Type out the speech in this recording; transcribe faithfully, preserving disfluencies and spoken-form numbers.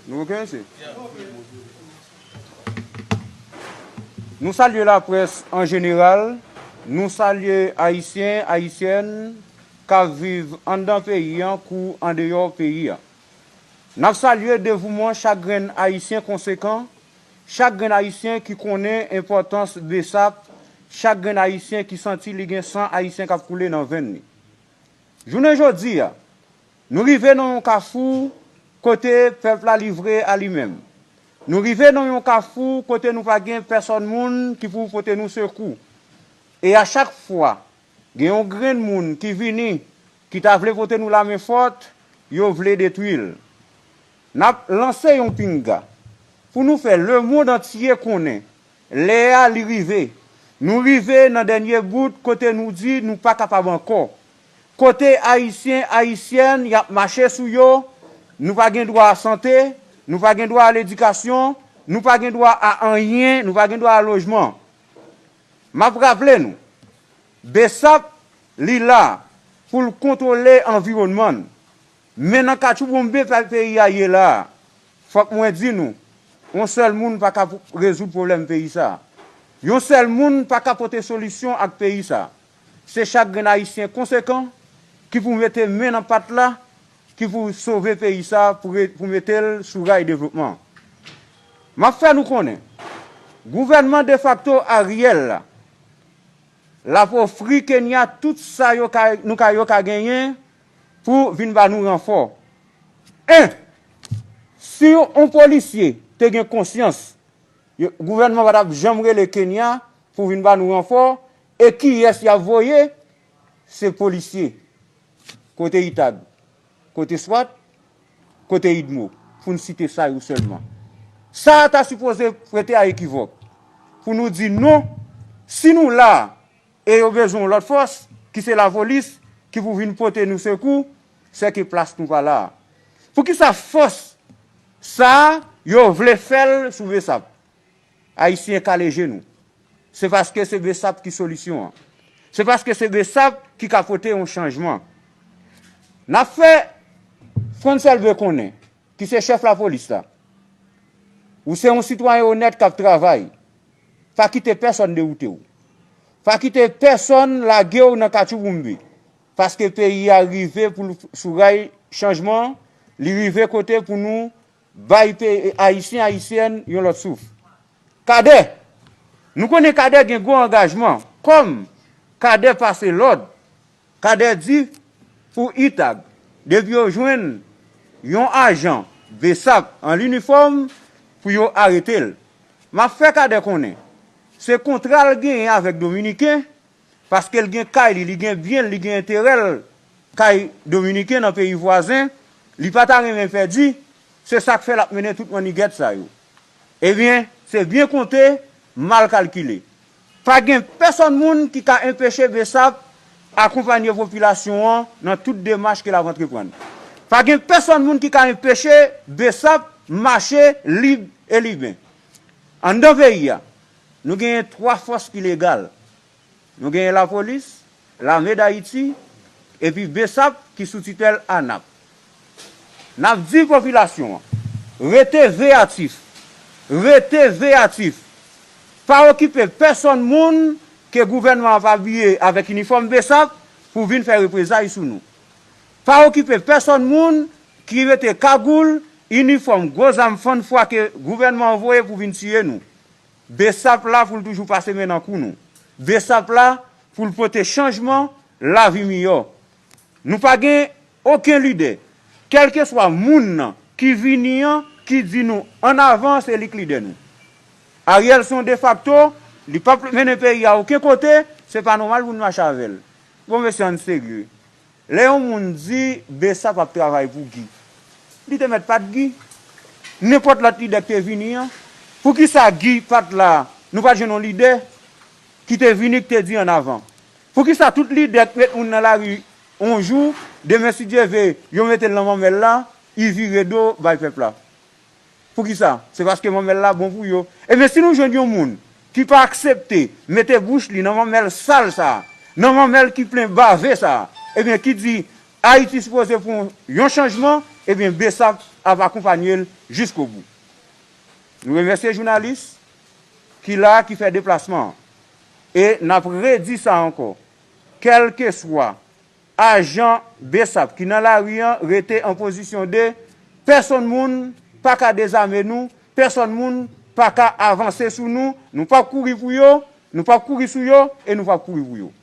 Nou oke, mesye? Nou salye laprès an jeneral, nou salye Ayisyen, Ayisyèn k ap viv anndan peyi an kou andeyò peyi a. N ap salye devouman chak grenn Ayisyen konsekan, chak grenn Ayisyen ki konnen enpòtans BSAP, chak grenn Ayisyen ki santi li gen san Ayisyen k ap koule nan venn li. Jounen jodi a, nou rive nan yon kafou kote pèp la livre a li menm. Nou rive nan yon kafou kote nou pa gen pèsòn moun ki pou pote nou sekou. E a chak fwa gen yon grenn moun ki vini, ki ta vle pote nou lamen fòt, yo vle detwi l. N ap lanse yon pinga pou nou fè lemonn antye konnen lè a li rive. Nou rive nan dènye bout kote nou di nou pa kapab ankò. Kote Ayisyen, Ayisyèn y ap mache sou yo, nou pa gen dwa a sante, nou pa gen dwa a ledikasyon, nou pa gen dwa a anyen, nou pa gen dwa a lojman. M ap raple nou, BSAP, li la pou l kontwole anviwònman n. Men nan katchouboumbe pa peyi a ye la a, fòk mwen di nou, yon sèl moun pa ka pou-, rezoud pwoblèm peyi sa a. Yon sèl moun pa ka pote solisyon ak peyi sa a. Se chak grenn Ayisyen konsekan ki pou mete men nan pat la, ki pou sove peyi sa a, pou re-, pou mete l sou ray devlopman. M ap fè nou konnen, gouvènman defakto Ariel la, l ap ofri Kenya tout sa yo ka, nou ka, yo ka genyen pou vin ba nou ranfò. En, si yon polisye te gen konsyans, yo, gouvènman pa t ap janm rele Kenya pou vin ba nou ranfò, e kiyès y ap voye? Se polisye. Kote Itag? Kote swat? Kote idmo? Pou n site sa yo sèlman. Sa a ta sipoze prete a ekivòk. Pou nou di non, si nou la, e yo bezwen yon lòt fòs, ki se lapolis, ki pou vin pote nou sekou, sèke plas nou pa la a. Poukisa fòs sa a, yo vle fè l sou BSAP? Ayisyen kale je nou. Se paske se BSAP ki solisyon an. Se paske se BSAP ki ka pote yon chanjman. N ap fè Frantz Elbé konnen, ki se chèf lapolis la. Ou se yon sitwayen onèt k ap travay. Pa kite pèsonn dewoute w. Pa kite pèsonn lage w nan katchouboumbe. Paske peyi a rive pou l sou ray chanjman, li rive kote pou nou bay pe-, Ayisyen, Ayisyèn yon lòt souf. Kadè, nou konnen Kadè gen gwo angajman. Kòm Kadè pase lòd, Kadè di pou Itag, depi yo jwenn yon ajan BSAP an linifòm, pou yo arete l. M ap fè Kadè konnen, se kontra l genyen avèk Dominiken, paske l gen kay li, li gen byen l, li gen enterè l kay Dominiken nan peyi vwazen, li pa ta renmen pèdi, se sa k fè l ap mennen tout mannigèt sa yo. Ebyen, se byen konte, mal kalkile. Pa gen pèsonn moun ki ka enpeche BSAP akonpanye popilasyon an nan tout demach ke l ap antreprann. Pa gen pèsonn moun ki ka enpeche BSAP mache lib e liben. Anndan peyi a, nou genyen twa fòs ki legal. Nou genyen lapolis, lame Dayiti, epi BSAP ki sou titèl ANAP. N ap di popilasyon an, rete veyatif, rete veyatif. Pa okipe pèsonn moun ke gouvènman an ap abiye avèk inifòm BSAP pou vin fè reprezay sou nou. Pa okipe pèsonn moun ki mete kagoul, inifòm, gwo zam fann fwa ke gouvènman an voye pou vin tiye nou. BSAP la pou l toujou pase men nan kou nou. BSAP la pou l pote chanjman, lavi miyò. Nou pa gen okenn lidè, kèlkeswa moun nan ki vini an, ki di nou ann avan, se li k lidè nou. Ariel se yon defakto, li p ap mennen peyi a okenn kote, se pa nòmal pou n mache avè l. Bon, mesye, ann serye. Lè yon moun di Bsap ap travay pou Guy, li te mèt pa t Guy. Nenpòt lòt lidè k te vini an, poukisa Guy pa t la? Nou pa t jwenn yon lidè ki te vini, ki te di ann avan? Poukisa tout lidè k met moun nan lari yon jou, demen si Dye ve, yo mete l nan manmèl la, li vire do bay pèp la? Poukisa? Se paske manmèl la bon pou yo. Ebyen, si nou jwenn yon moun ki pa aksepte mete bouch li nan manmèl sal sa a, nan manmèl ki plen bave sa a, ebyen, ki di Ayiti sipoze pran yon chanjman, ebyen, Bsap ap akonpanye l jiskobou. Nou remèsye jounalis ki la, ki fè deplasman an. E n ap redi sa ankò. Kèlkeswa ajan Bsap ki nan lari an rete an pozisyon de, pèsonn moun pa ka dezame nou, pèsonn moun pa ka avanse sou nou, nou p ap kouri pou yo, nou p ap kouri sou yo e nou p ap kouri pou yo.